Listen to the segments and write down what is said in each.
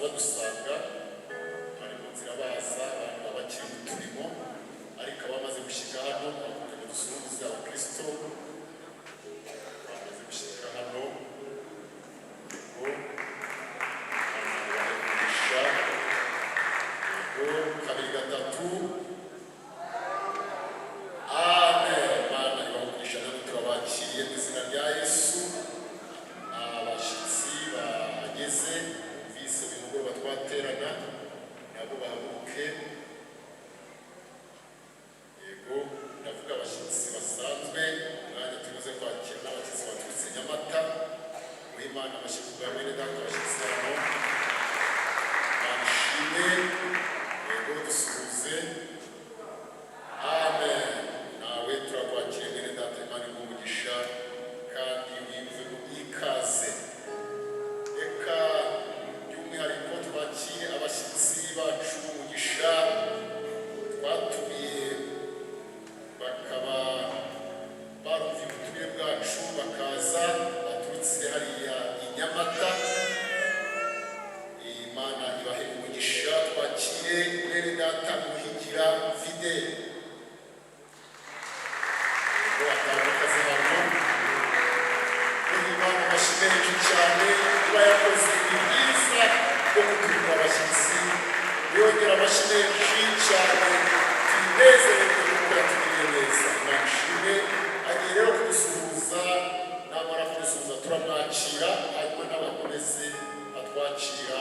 Badusanga bari mu nzira baza, abantu baba bakiri mu turimo, ariko abamaze gushyika hano bavuga ngo dusuhuze abakristo bamaze gushyika hano ngo umugisha. Yego, kabiri, gatatu, amen. Imana ibaha, namwe turabakiriye mu izina rya Yesu. Abashyitsi bahageze bumvise uyu mugoroba twaterana nabo bahaguruke. Yego, ndavuga abashyitsi basanzwe. Umwanya tumaze kwakira n'abashyitsi baturutse Nyamata. Muhe Imana amashyi bwa mwene data. Abashyitsi hano, Imana ishimwe. Yego, dusuhuze. Amen. Nawe turakwakira, mwene data. Imana iguhe umugisha kandi wiyumvemo ikaze. Reka by'umwihariko twakire abashyitsi bacu b'umugisha twatumiye, bakaba barumviye ubutumire bwacu bakaza baturutse hariya i Nyamata. Imana ibahe umugisha. Twakire mwene data Muhigira Fidele ngo atambukaze hano. Imana amashyi menshi cyane iba yakoze ibyiza byo gutumira abashyitsi. Yongera amashyi menshi cyane, tunezererwe kuko yatugiriye neza. Imana ishimwe. Agiye rero kudusuhuza. Namara kudusuhuza turamwakira, hanyuma n'abakomeze atwakira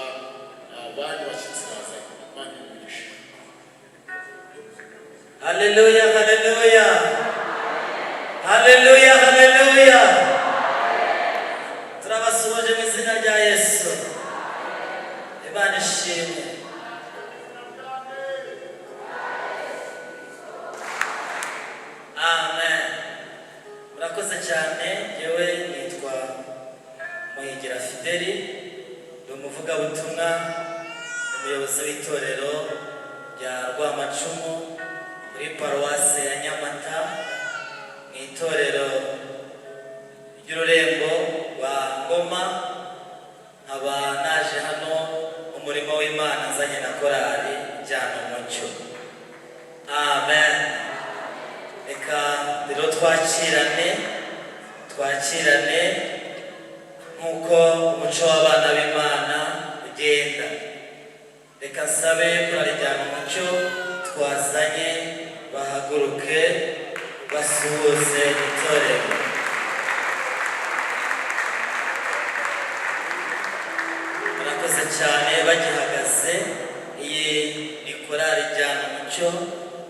abandi bashyitsi bazanye. Imana imugisha. Haleluya, haleluya. Haleluya, haleluya. Turabasuhuje mu izina rya Yesu. Imana ishimwe. Amen. Murakoze cyane, yewe nitwa Muhigira Fideli, ndi umuvugabutumwa, umuyobozi w'itorero rya Rwamacumu muri paruwase ya Nyamata, mu itorero ry'ururembo rwa Ngoma. Nkaba naje hano umurimo w'Imana nzanye na korali Jyana Umucyo. Amen. Reka rero twakirane, twakirane nk'uko umuco w'abana b'Imana ugenda. Reka nsabe korali Jyana Umucyo twazanye bahaguruke basuhuze itorero. Murakoze cyane. Bagihagaze, iyi ni korali Jyana Umucyo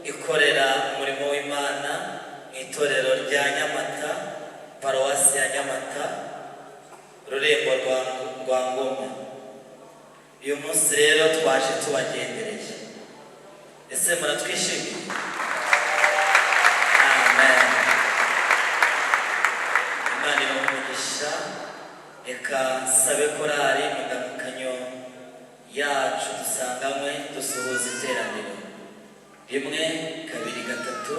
ikorera umurimo w'Imana mu itorero rya Nyamata, paruwasi ya Nyamata, ururembo rwa Ngoma. Uyu munsi rero twaje tubagendereye. Ese muratwishimiye? Amen. Imana ibahe umugisha. Reka nsabe korali mu ndamukanyo yacu dusanganywe dusuhuza iteraniro. Rimwe, kabiri, gatatu.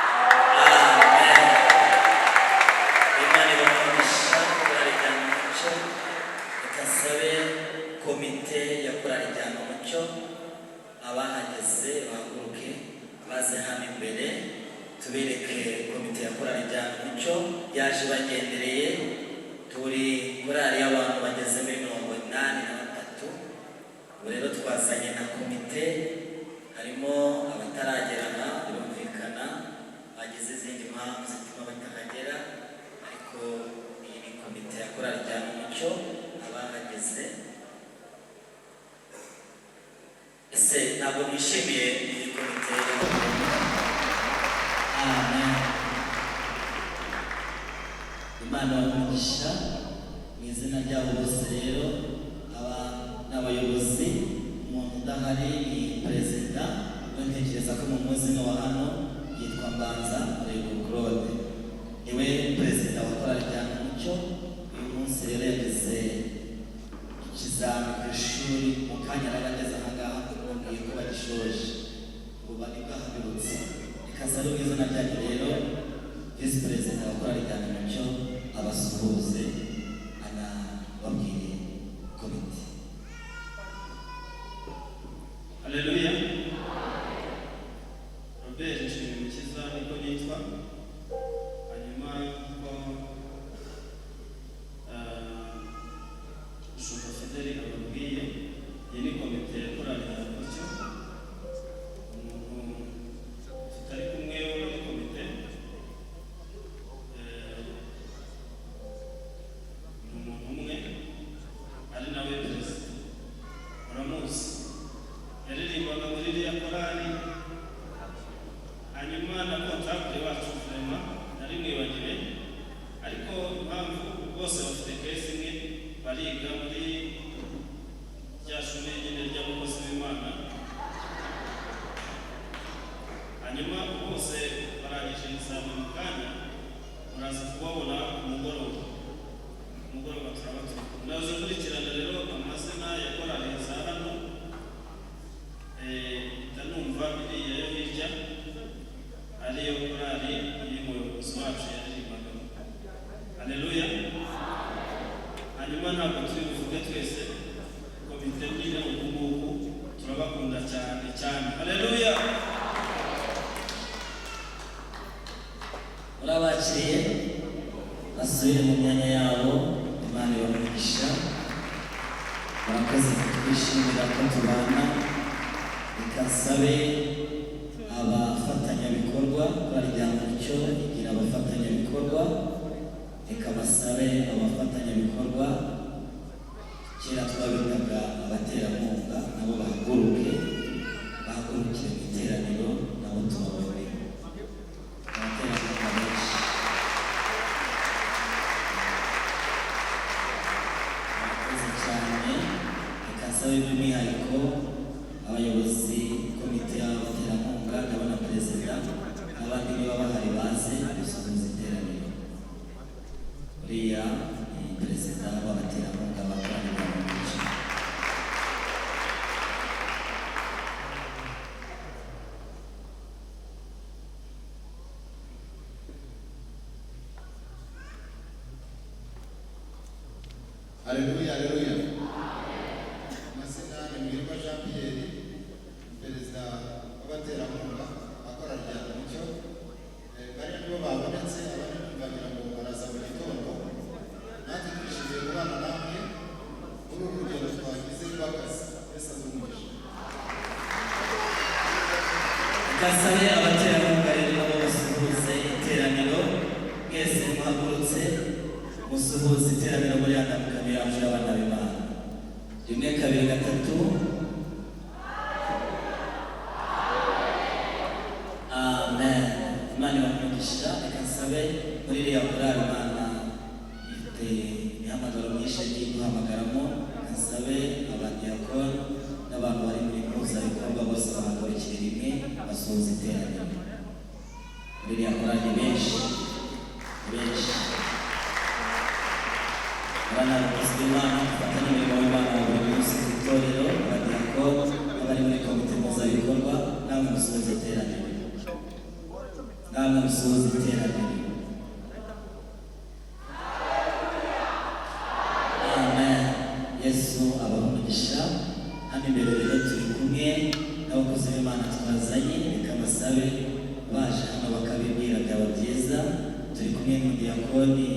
Amen. Imana ibahe umugisha. Korali Jyana Umucyo, reka nsabe komite ya korali Jyana Umucyo, abahageze bahaguruke baze hano imbere tubereke komite ya korali Jyana Umucyo yaje bagendereye. Turi korali y'abantu bageze muri 83. Ubu rero twazanye na komite, harimo abataragerana, birumvikana bagize izindi mpamvu zituma batahagera, ariko iyi ni komite ya korali Jyana Umucyo. Abahageze, ese ntabwo mwishimiye iyi komite? Amen. Imana umugisha mu izina ryabo bose. Rero aba ni abayobozi. Umuntu udahari ni perezida we, ntekereza ko mumuzi, ni wa hano, yitwa Mbanza Murego Claude, niwe perezida wa korali Jyana Umucyo. Uyu munsi rero yagize ikizami ku ishuri, mu kanya araba ageze aha ngaha, mubwiye ko bagishoje. Nsabe mu izina ryanyu rero visi perezida wa korali Ijyana Umucyo abasuhuze, anababwire komite. Haleluya. Robert Nshimiyumukiza niko nitwa. Hanyuma ko Mushumba Fideli ababwiye, iyi ni komite ya korali Ijyana Umucyo. Umuntu tutari kumwe wo muri komite ni umuntu umwe, ari nawe perezida, muramuzi, yaririmbaga muri iriya korali. Hanyuma na comptable wacu Vraiment nari mwibagiwe, ariko impamvu bose bafite caisse imwe, bariga muri rya shuri nyine ry'abakozi b'Imana. Hanyuma bose barangije ibizami mu kanya, muraza kubabona ku mugoroba. Ku mugoroba turaba turi kumwe. Ndaza kurikirana rero amazina ya korali za hano, mpita numva iriya yo hirya ariyo korali y'umuyobozi wacu yaririmbagamo. Haleluya. Hanyuma ntabwo turi buvuge twese, komite nyine uku nguku turabakunda cyane cyane. Haleluya. Murabakiriye, basubire mu myanya yabo. Imana ibamugisha. Murakoze kutwishimira ko tubana. Reka nsabe abafatanyabikorwa. Korali Ijyana Umucyo igira abafatanyabikorwa. Reka basabe abafatanyabikorwa, kera twabitaga abaterankunga, nabo bahaguruke, bahagurukire mu iteraniro, nabo tubabone. Abaterankunga benshi, murakoze cyane. Reka nsabe by'umwihariko abayobozi, komite y'abaterankunga, ndabona perezida n'abandi niba bahari baze gusuhuza iteraniro. Uriya ni perezida w'abaterankunga ba korali Ijyana Umucyo. Haleluya, haleluya. Amazina ni Muhirwa Jean Pierre, perezida w'abaterankunga akora Ijyana Umucyo. Bariya nibo babonetse, abandi bagira ngo baraza mu gitondo. Natwe twishimiye kubana namwe muri uru rugendo twagize rw'akazi. Yesu aduhe umugisha. Gasabe abaterankunga rero nabo basuhuze iteraniro. Mwese muhagurutse, musuhuze iteraniro muri ya ndamukano yacu y'abana b'Imana. Rimwe, kabiri, gatatu. Amen. Imana ibamugisha. Reka nsabe muri iriya korali, Imana ifite imihamagaro myinshi igiye guhamagaramo. Reka nsabe abadiyakoni n'abantu bari muri mpuzabikorwa bose bahagurukire rimwe basuhuza iteraniro. Muri iriya korali ni benshi, ni benshi. Abana b'abakozi b'Imana dufatanye umurimo w'Imana wa buri munsi ku itorero, abadiyakoni n'abari muri komite mpuzabikorwa, namwe musuhuze iteraniro, namwe musuhuze iteraniro. Amen. Yesu abaha umugisha. Hano imbere rero turi kumwe n'abakozi b'Imana twazanye. Reka basabe baje hano bakabibwira, byaba byiza. Turi kumwe n'umudiyakoni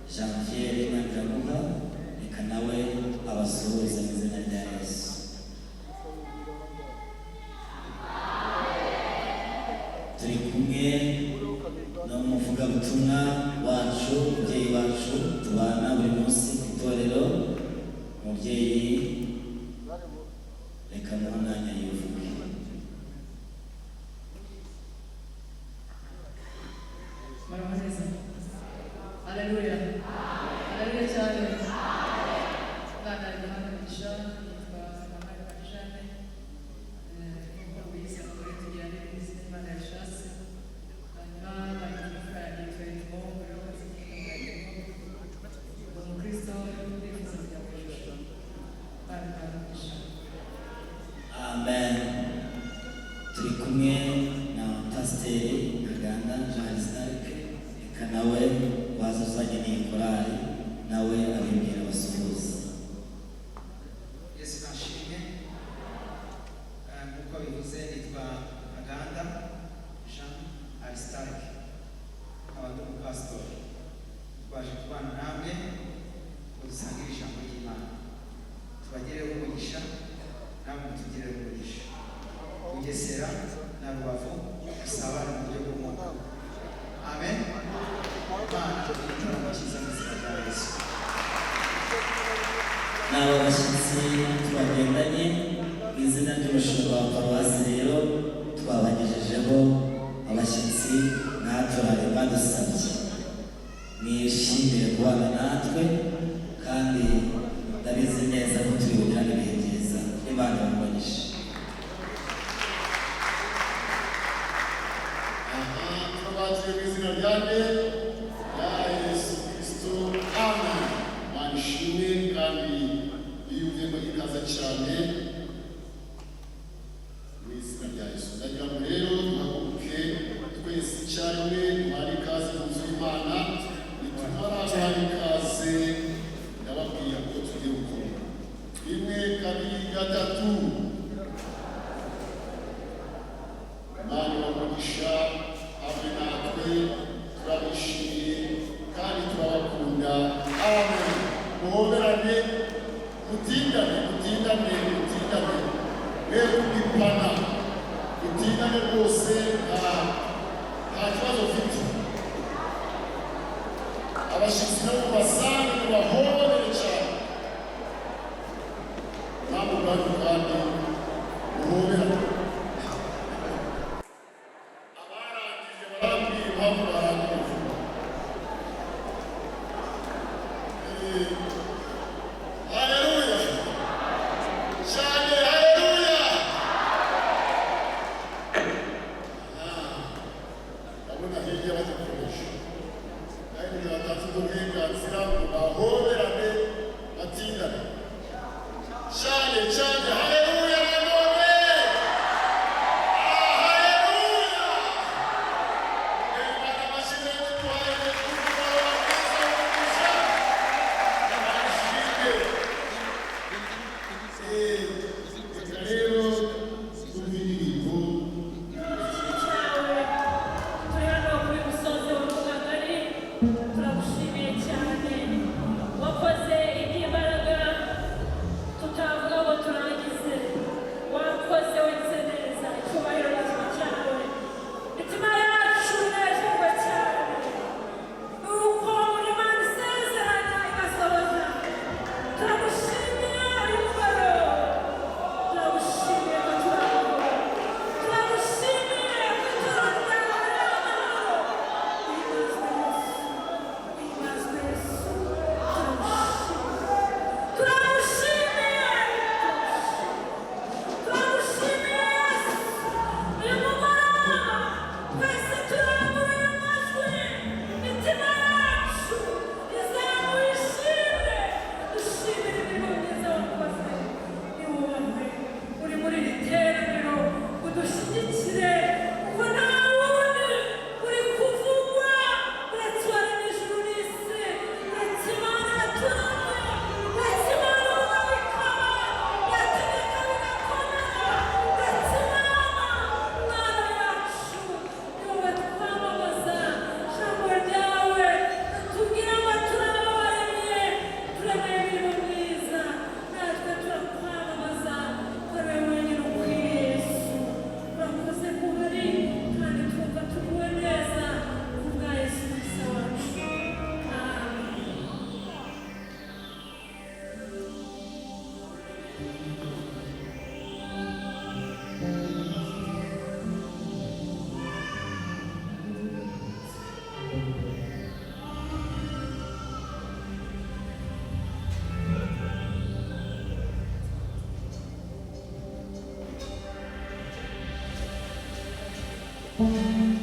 Janvier Maniraguha. Reka nawe abasuhuze mu izina rya Yesu. Turi kumwe n'umuvugabutumwa wacu, umubyeyi wacu tubana buri munsi ku itorero. Umubyeyi, reka muhe umwanya yivuge. Muraho neza. Haleluya. Haleluya cyane. Imana iduhe umugisha. Nitwa Mama Jeanne. Nk'uko mubizi, abagore tugira n'izina Imana yashatse. Hanyuma imfura yanjye yitwa Edmo, rero Edmo. Ndi umukristo, ndifuza kujya mu ijuru. Imana iduhe umugisha. Amen. Turi kumwe na Pasiteri Ntaganda Jean Aristarque, reka nawe waza uzanye n'iyi korali, nawe abibwira abasuhuza. Yesu nashimwe. Nk'uko bivuze, nitwa Ntaganda Jean Aristarque, nkaba ndi umupasitori. Twaje kubana namwe ngo dusangire ijambo ry'Imana, tubagireho umugisha, namwe mutugireho umugisha. Bugesera na Rubavu dusabane mu buryo bw'umwuka. Amen. Imana igitaramo cyiza mu izina rya Yesu. Ni aba bashyitsi twagendanye mu izina ry'umushumba wa paruwasi. Rero twabagejejeho abashyitsi natwe bari badusabye. Mwishimire kubana natwe, kandi ndabizi neza ko turi bugirane ibihe byiza. Imana ibamugishe. Aha turabakiriye mu izina rya nde? Rya Yesu Kristo, amen. Imana ishimwe kandi yiyumvemo ikaze cyane mu izina rya Yesu. Ndagira ngo rero duhaguruke twese icyarimwe, duhane ikaze mu nzu y'Imana. Nitumara guhana ikaze, ndababwira ko tugiye gukora. Rimwe, kabiri, gatatu. Imana ibamugisha hamwe natwe. Turabishimiye kandi turabakunda. Amen. Muhoberane, mutindane, mutindane, mutindane, mwe kubipana, mutindane rwose. Nta kibazo ufite. Abashyitsi nabo mubasange, mubahobere cyane, namwe ubwanyu kandi muhoberane. Abarangije barambwira impamvu barangije vuba. Haleluya cyane, haleluya. Ndabona hirya bagikomeje, kandi mugihe batanze ubwo burenganzira ngo bahoberane, batindane cyane cyane. Haleluya nanone. Haleluya. Imana amashyi duhaye umugoroba mwiza w'umugisha. Imana ishimwe. Reka rero twumve indirimbo. Cyawe turi hano kuri musozi wa Mugangari, turagushimiye cyane. Wakoze iby'imbaraga tutavuga ngo turangize. Wakoze, wagize neza, icyubahiro ni cyawe. Imitima yacu inezerwa cyane nuko uri Imana isezeranya igasohoza. Turagushimiye uyu mugoroba, turagushimiye ko turi amahoro, turagushimiye ko turi amahoro. Uhimbazwe Yesu, uhimbazwe Yesu. Turagushimiye, turagushimiye, turagushimiye Yesu. Uyu mugoroba twese turanguruye amajwi, imitima yacu izamuye ishimwe, dushimire imirimo myiza wakoze. Niwubahwe uri muri iri teraniro, udushyigikire, kuko nta wundi uri kuvugwa uretse uwaremye ijuru n'isi, uretse Imana yaturemye, uretse Imana ivuga bikaba, yategeka bigakomera, uretse Imana Imana yacu. Ni wowe twamamaza. Ijambo ryawe ritubwira ngo turababaremye, turemeye imirimo myiza. Natwe turakwamamaza ko ari wowe wenyine ukwiriye. Yesu, urakoze ko uhari, kandi twumva tuguwe neza ku bwa Yesu Kristo wacu. Amen. Amen.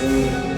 Kristo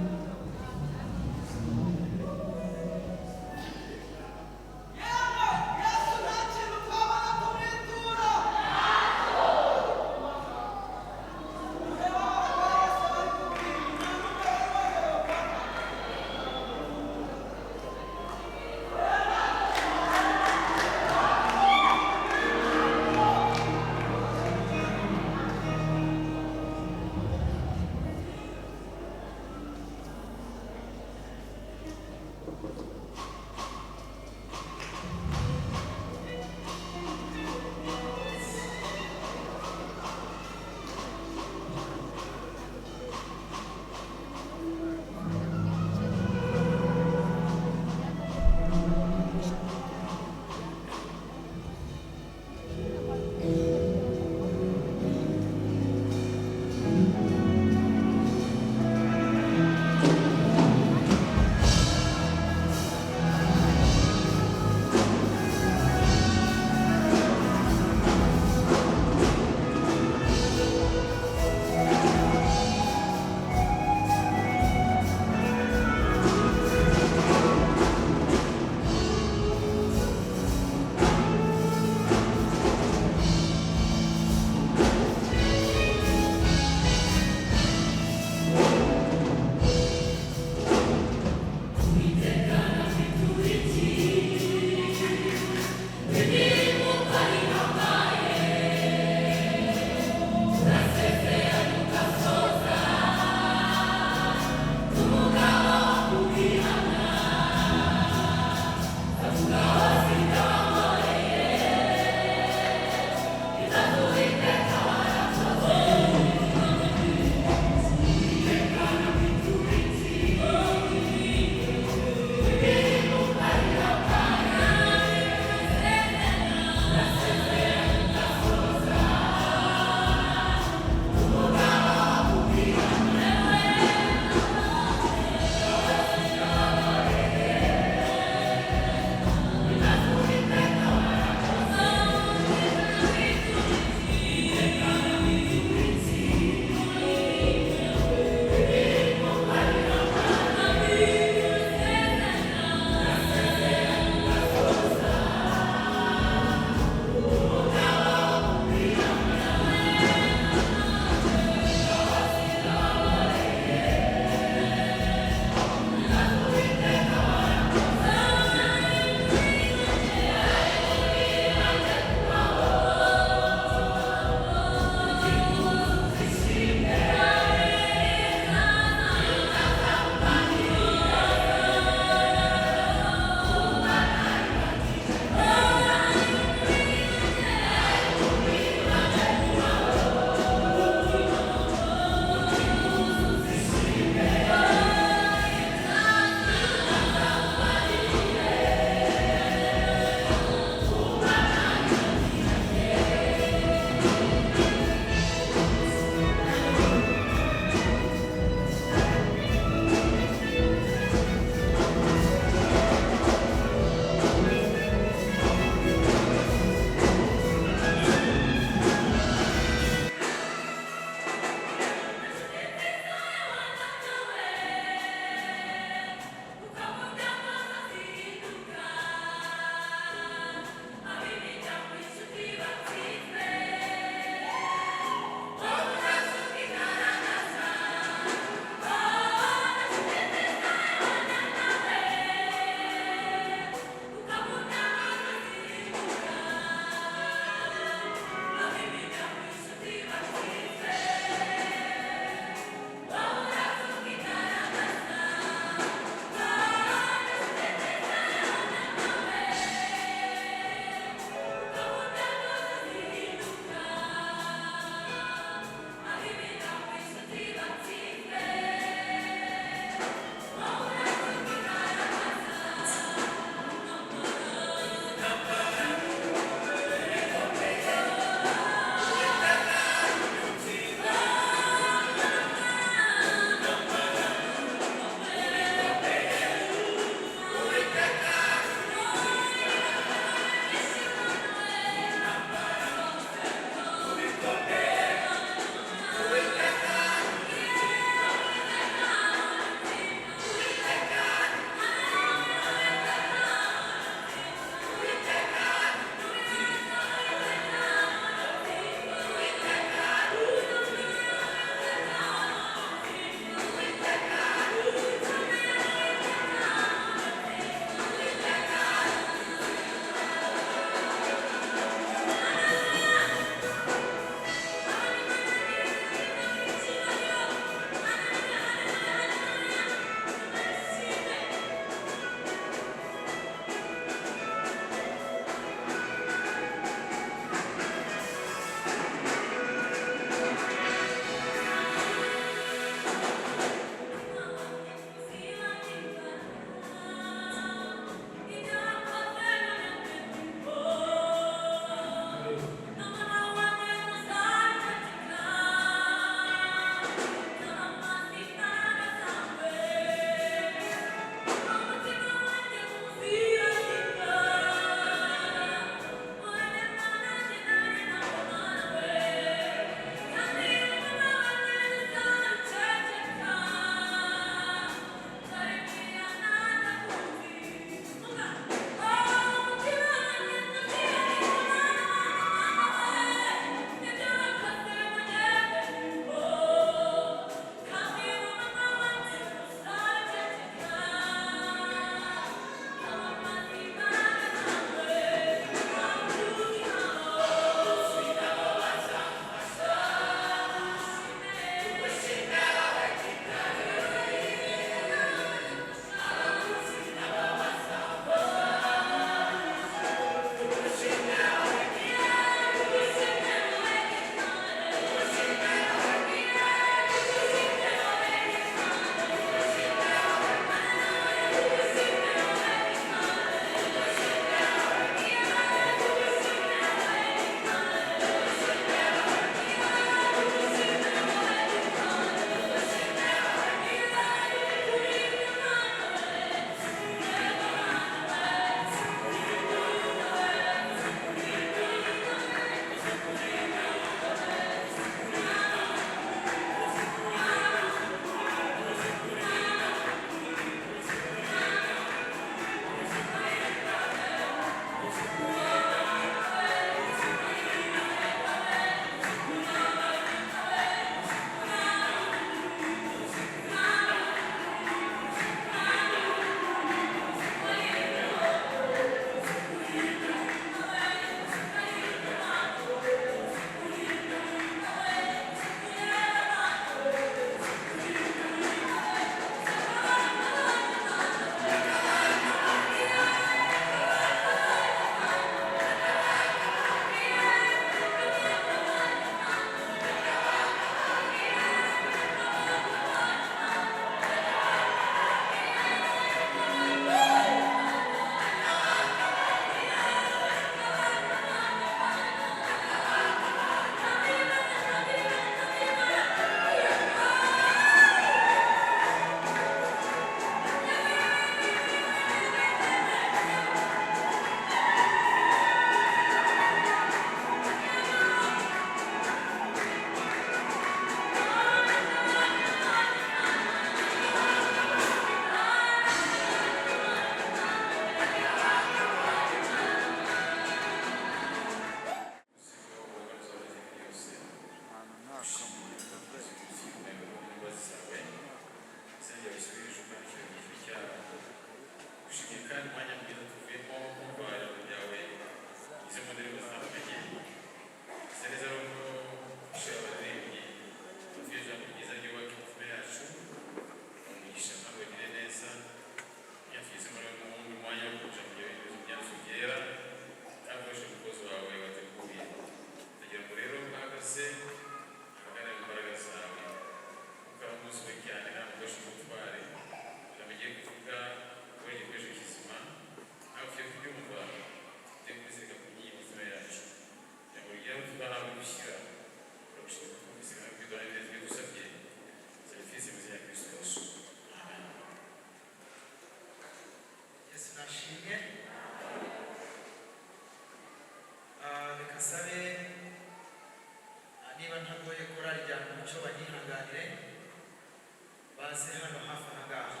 Baze hano hafi aha ngaha.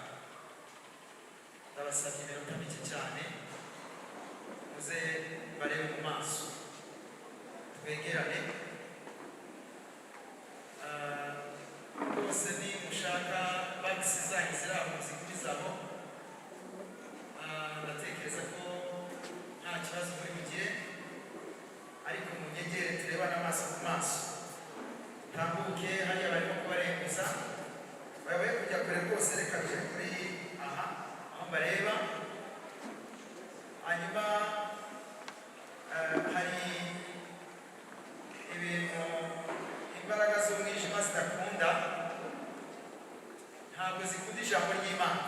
Ndabasabye iminota mike cyane, muze barebe mu maso, twegerane. Ah, rwose ni mushaka bags zanyu ziri aho muzigumizaho. Ah, ndatekereza ko nta kibazo muri bugire, ariko munyegere turebane amaso ku maso. Tambuke hariya, barimo kubarenguza, bayoboye kujya kure rwose. Reka tujye kuri aha aho mbareba. Hanyuma hari ibintu imbaraga z'umwijima zidakunda. Ntabwo zikunda ijambo ry'Imana.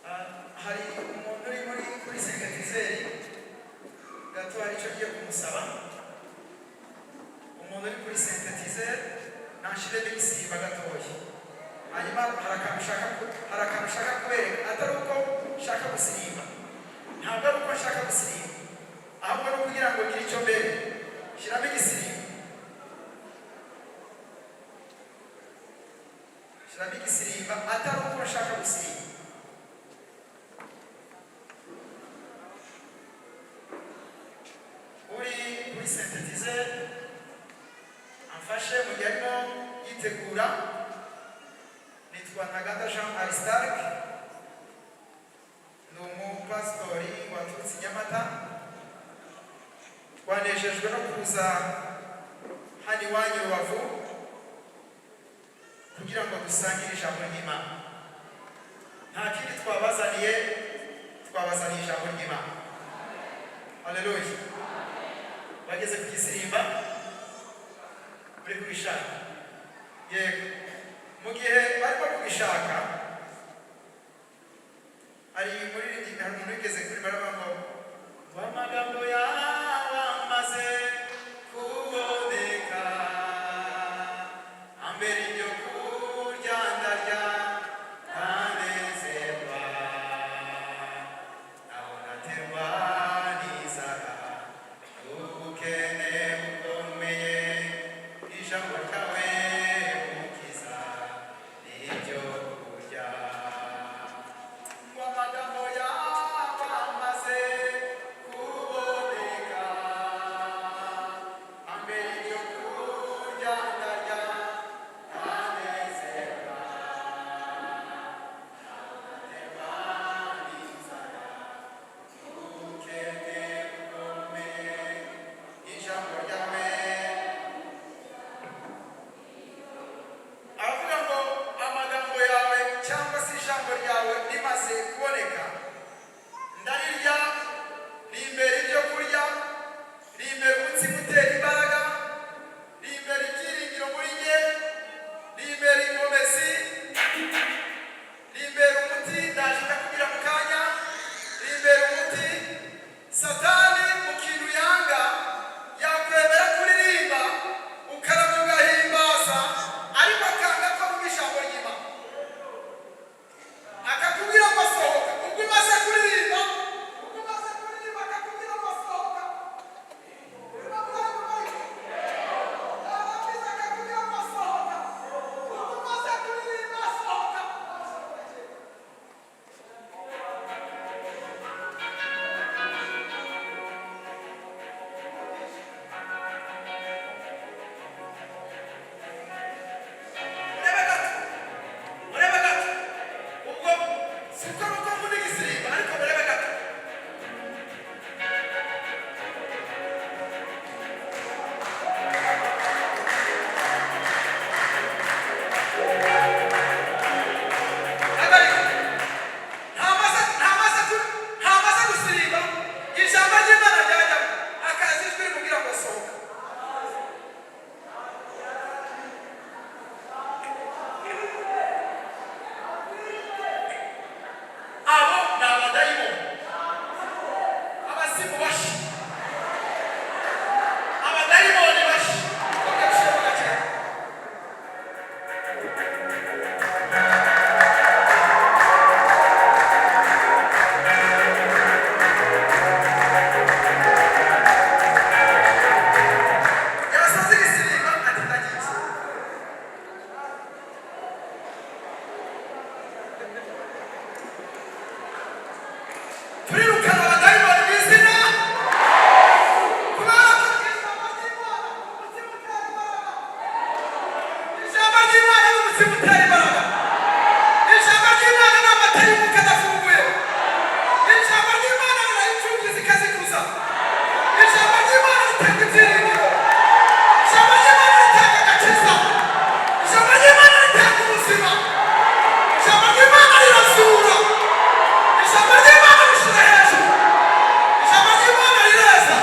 Ah, hari umuntu uri muri kuri synthétiseur gato, hari icyo ngiye kumusaba. Umuntu uri kuri synthétiseur nashiremo igisimba gatoya. Hanyuma hari akantu ushaka kubereka, atari uko nshaka gusirimba, ntabwo ari uko nshaka gusirimba, ahubwo ni ukugira ngo ngire icyo mbere. Shyiramo igisimba, shyiramo igisirimba, atari uko nshaka gusirimba. Uri kuri synthétiseur amfashe mu gihe arimo yitegura. Nitwa Ntaganda Jean Aristarque, ni umupasitori waturutse i Nyamata. Twanejejwe no kuza hano iwanyu Rubavu kugira ngo dusangire ijambo ry'Imana. Nta kindi twabazaniye, twabazaniye ijambo ry'Imana. Haleluya! Bageze ku gisirimba, uri kubishaka? Yego. Mu gihe barimo kubishaka, hari muri hari umuntu wigeze kuri baravuga ngo amagambo yawe amaze kuboneka, ambera ibyo kurya ndarya ndanezerwa, naho naterwa n'inzara n'ubukene bukomeye, ijambo ryawe mukiza ni ibyo kurya. Ngo amagambo yawe amaze umutima utera imbaraga. Ijambo ry'Imana ni amata y'umwuka adafunguye. Ijambo ry'Imana rirayipfubyi zikazikuza. Ijambo ry'Imana ritanga ibyiringiro. Ijambo ry'Imana ritanga agakiza. Ijambo ry'Imana ritanga ubuzima. Ijambo ry'Imana rirazura. Ijambo ry'Imana rishyira hejuru. Ijambo ry'Imana rireza.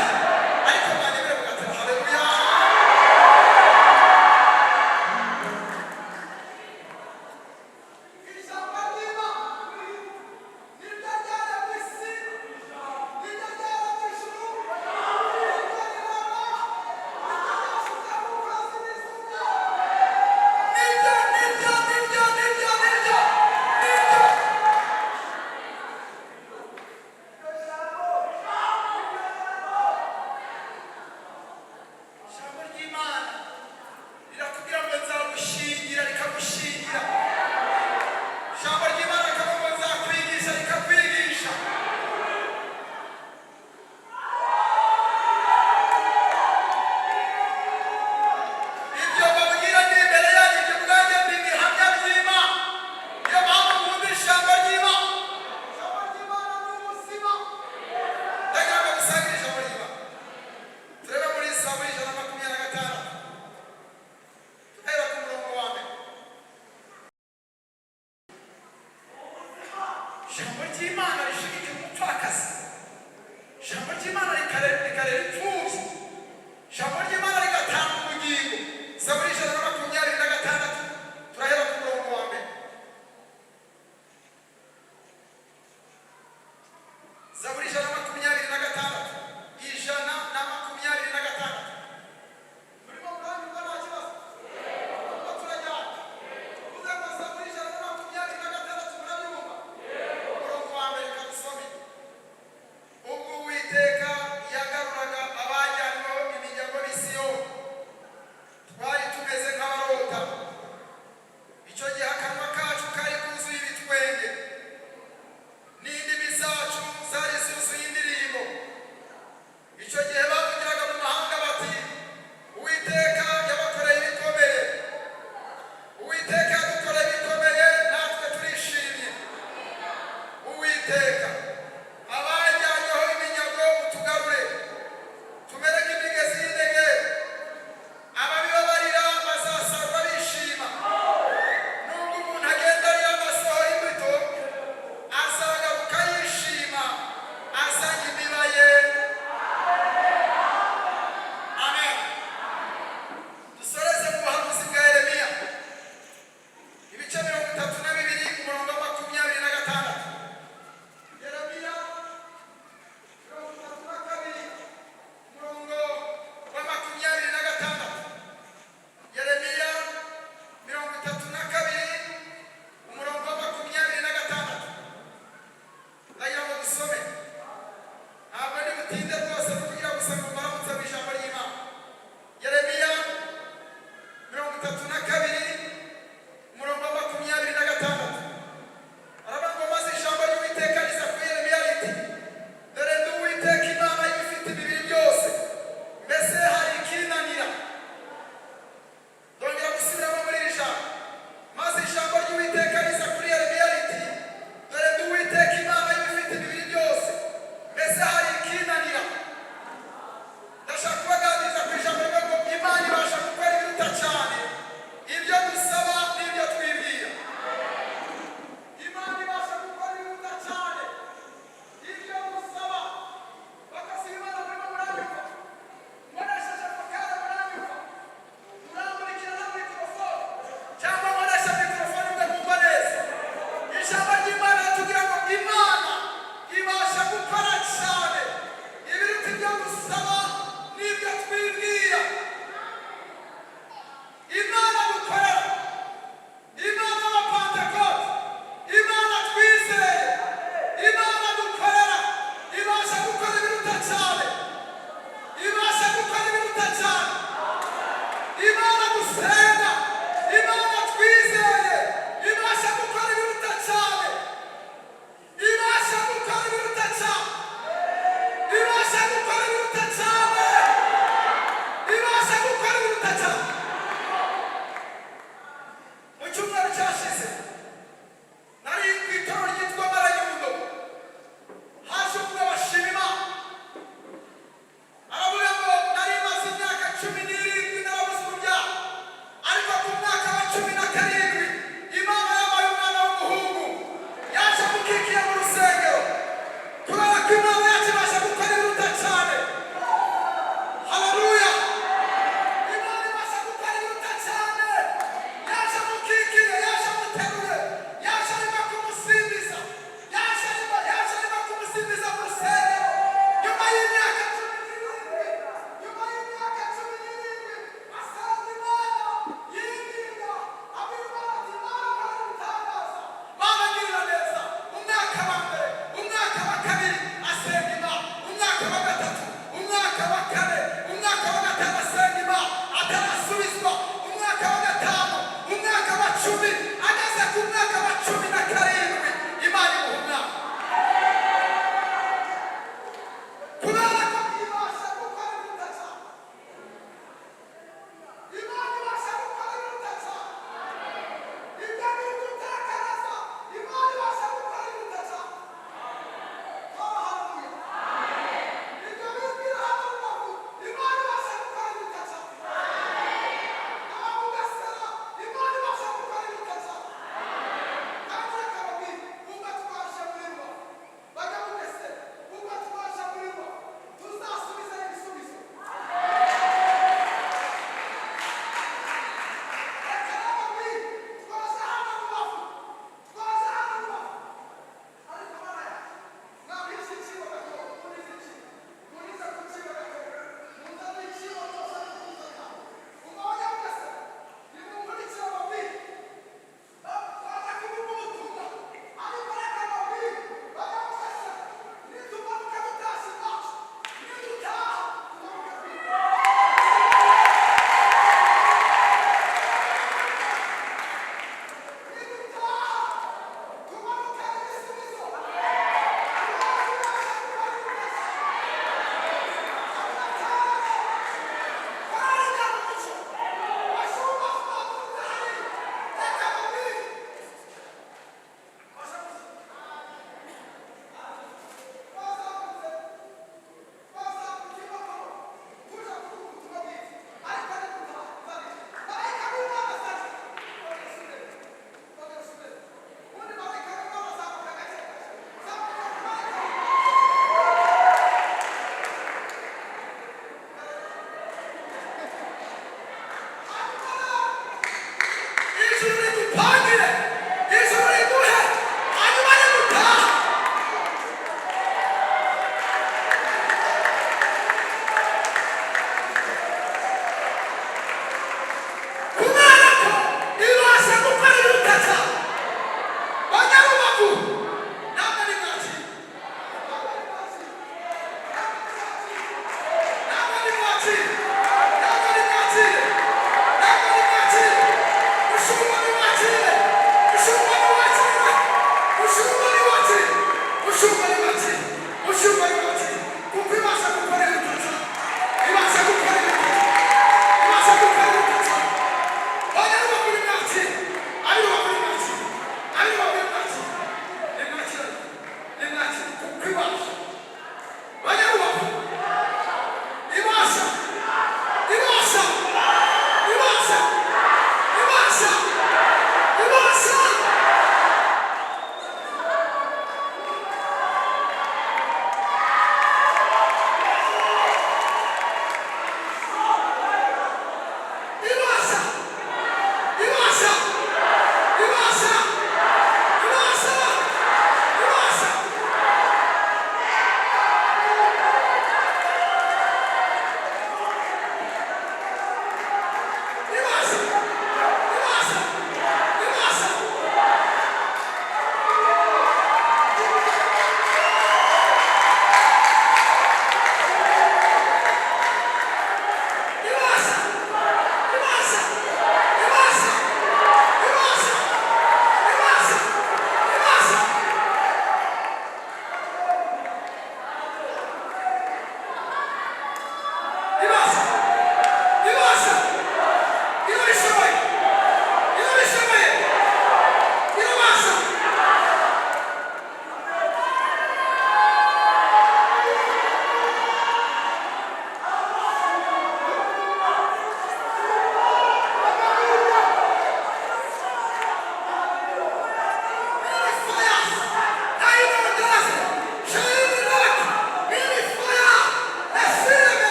Ariko mwanyemere mugatera haleluya. Ijambo ry'Imana niryo ryaremye isi, niryo ryaremye ijuru, niryo rirema, niryo ryashyizeho ukwezi n'izuba. Niryo, niryo, niryo, niryo, niryo, niryo. Ijambo ry'Imana rirakubwira ngo nzagushingira, rikagushingira. Ijambo ry'Imana rikavuga ngo nzakwigisha, rikakwigisha. Ibyo babwira ni imbere yanyu, ibyo ubwanjye ni ibihamya by'Imana. Niyo mpamvu nkunda ijambo ry'Imana. Ijambo ry'Imana ni ubuzima. Ndagira ngo dusangire ijambo ry'Imana. Turebe muri Zaburi 126, tuhera ku murongo wa mbere. Ijambo ry'Imana rishigikira umupfakazi. Ijambo ry'Imana rikarera imfubyi. Ijambo ry'Imana rigatanga ubugingo. Zaburi 126, turahera ku murongo wa mbere. Zaburi 126, 126. Murimo muranyumva, nta kibazo? Turimo turajyana. Uvuze ngo Zaburi 126, murabyumva? Umurongo wa mbere kadusome. Ubwo Uwiteka yagaruraga abajyanyweho iminyago b'i Siyoni, twari tumeze nk'abarota. Icyo gihe akanwa kacu kari kuzuye ibitwenge, n'indimi zacu zari zuzuye indirimbo. Icyo gihe bavugiraga mu mahanga bati: "Uwiteka yabakoreye ibikomeye." Uwiteka yadukoreye ibikomeye, natwe turishimye. Uwiteka, abajyanyweho iminyago utugarure, tumere nk'imigezi y'Inegevu. Ababibabarira bazasarura bishima. Nubwo umuntu agenda arira amasohora imbuto, azagaruka yishima, azanye imiba ye. Amen. Dusoreze mu buhanuzi bwa Yeremiya, ibice 32, umurongo wa 26. Yeremiya 32, umurongo wa 26. Yeremiya 32, umurongo wa 26. Ndagira ngo dusome. Ntabwo ndi butinde rwose, no kugira gusa ngo mbaramutse mu ijambo ry'Imana. Yeremiya 32, umurongo wa 26, aravuga ngo: "Maze ijambo ry'Uwiteka riza kuri Yeremiya riti: 'Dore ndi Uwiteka Imana y'ibifite imibiri byose. Mbese hari ikinanira?'" Ndongera gusubiramo muri iri jambo. Maze ijambo ry'Uwiteka riza kuri Yeremiya riti: "Dore ndi Uwiteka Imana y'ibifite imibiri byose. Mbese hari ikinanira?" Ndashaka kubaganiriza ku ijambo rivuga ngo Imana ibasha gukora ibiruta cyane ibyo dusaba n'ibyo twibwira. Imana ibasha gukora ibiruta cyane ibyo dusaba. Bakasiba Imana, murimo muranyumva? Nkoresheje vocal muranyumva? Muramurikira na mikorofone, cyangwa nkoresha mikorofone mwe mwumva neza? Ijambo ry'Imana ritubwira ngo Imana ibasha gukora cyane ibiruta ibyo dusaba n'ibyo twibwira.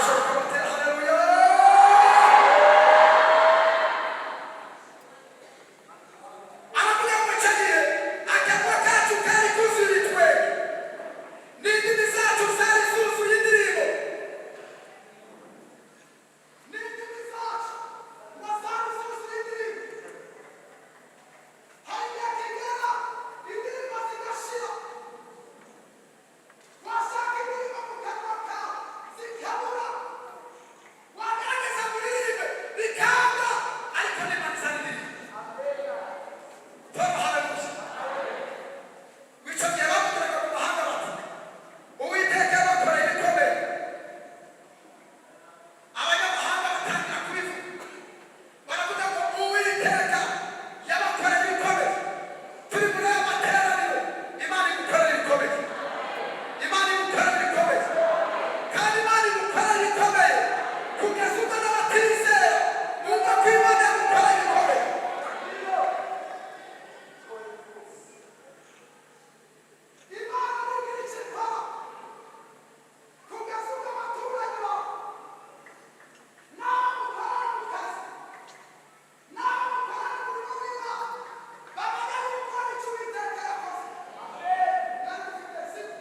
Ababishoboka batera haleluya. Aravuga ngo icyo gihe akanwa kacu kari kuzuye ibitwenge, n'indimi zacu zari zuzuye indirimbo. N'indimi zacu ngo zari zuzuye indirimbo. Hari igihe kigera indirimbo zigashira, washaka indirimbo mu kanwa kawe zikabura, wagerageza kuririmbe bikanga, ariko n'Imana izana indirimbo. Paul, haleluya. Icyo gihe bavugiraga mu mahanga bati: "Uwiteka yabakoreye ibikomeye." Abanyamahanga batangira kubivuga, baravuga ngo: "Uwiteka yabakoreye ibikomeye." Turi muri aya materaniro, Imana igukorera ibikomeye, Imana igukorera ibikomeye, kandi Imana igukorera ibikomeye kugeza ubwo n'abatizera bumva ko Imana yagukorera ibikomeye. Imana ntigira icyo ikora kugeza ubwo abaturanyi bawe, n'abo mukorana mu kazi, n'abo mukorana umurimo w'Imana, bamenya yuko hari icyo Uwiteka yakoze. Nari mfite sibyo.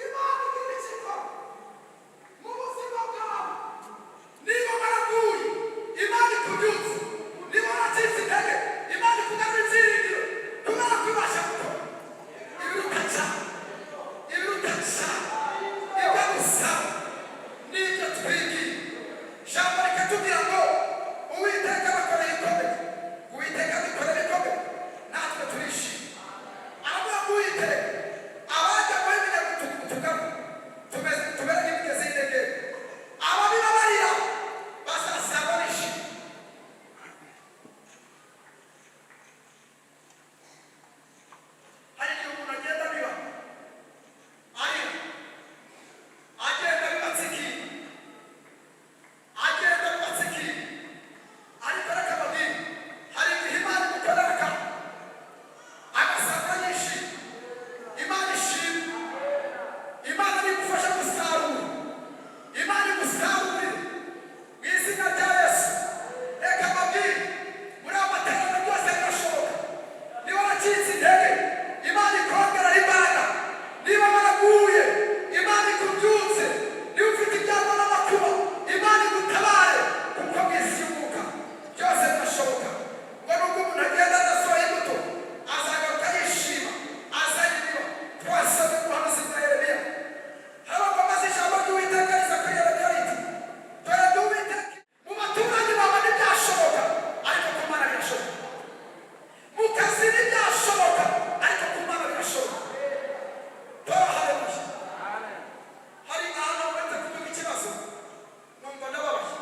Imana igira icyo ikora mu buzima bwawe. Niba waraguye, Imana ikubyutse. Niba waracitse intege, Imana ikugarura ibyiringiro, kubera ko ibasha gukora ibiruta cyane, ibiruta cyane ibyo dusaba n'ibyo twigiye. Ijambo rikatubwira ngo Uwiteka abakoreye ikomeye, Uwiteka adukorera ikomeye, natwe turishima. Aravuga ngo Uwiteka abajya muri tugamo tumeze tumere nk'imigezi y'intege, ababibabarira bazasanga bishimye. Hari igihe umuntu agenda abiba arira, agenda abibatsikiye, agenda abibatsikiye, ariko reka mbabwire, hari igihe Imana imukorera akantu agasanga yishimye. Imana ishimwe. Imana nigufasha gusarura, Imana igusarurire mu izina rya Yesu. Reka mbabwire, muri aya materaniro byose birashoboka. Niba waracitse intege, Imana ikongera imbaraga. Niba waraguye, Imana ikubyutse. Niba ufite ibyago n'amakuba, Imana igutabare, kuko mu isi y'umwuka byose birashoboka. Ngo nubwo umuntu agenda adasohoye imbuto, azagaruka yishima, azanye imiba. Twasomye ubuhanuzi bwa Yeremiya. Haba maze ijambo ry'Uwiteka riza kuri Yeremiya riti: "Dore ndi Uwiteka." Mu baturanyi bawe ntibyashoboka, ariko ku Mana birashoboka. Mu kazi ntibyashoboka, ariko ku Mana birashoboka. Paul, haleluya. Hari ahantu uretse kuvuga ikibazo numva ndababaye.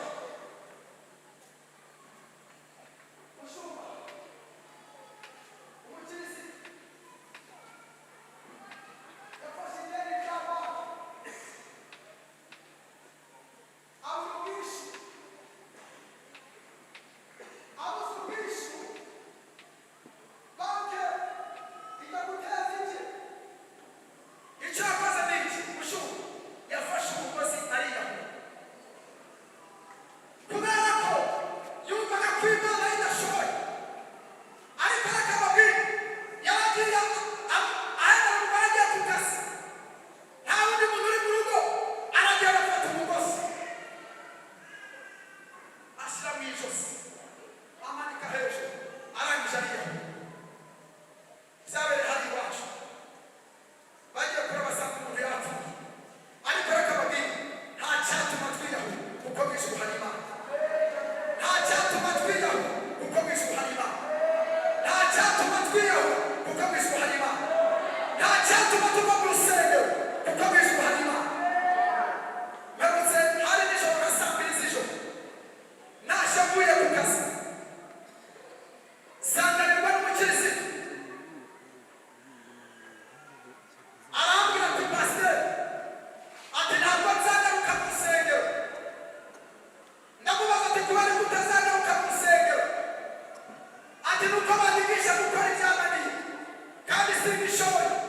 Mushumba, umukirisitu yafashe ideni ry'abana, abura ubwishyu. Abuze ubwishyu, banki ijya guteza iki. Icyo yakoze ni iki? Mushumba yafashe umugozi ariyahura, kubera ko yumvaga ko Imana idashoboye. Ariko reka mbabwire, yaragiye ahera umugore agiye ku kazi, nta wundi muntu uri mu rugo, aragenda afata umugozi ashyira mu ijosi, amanika hejuru, arangije ariyahura. Byabereye hano iwacu. Bagiye kure basanga umuntu yapfuye. Ariko reka mbabwire, nta cyatuma twiyahura, kuko mu ijuru hari Imana. Nta cyatuma twiyahura, kuko mu ijuru hari Imana. Nta cyatuma twiyahura, kuko mu ijuru hari Imana. Nta cyatuma tuva mu rusengero, kuko mu ijuru hari Imana. Mperutse hari nijoro nka saa 2 z'ijoro, ntashye mvuye ku kazi, sanganirwa n'umukirisitu, arambwira ati: "Pasiteri," ati, "ntabwo nzagaruka mu rusengero." Ndamubaza ati: "Kubera ko utazagaruka mu rusengero?" Ati: "Nuko banyigisha gukora ibyananiye, kandi singishoboye." Tubishoboye.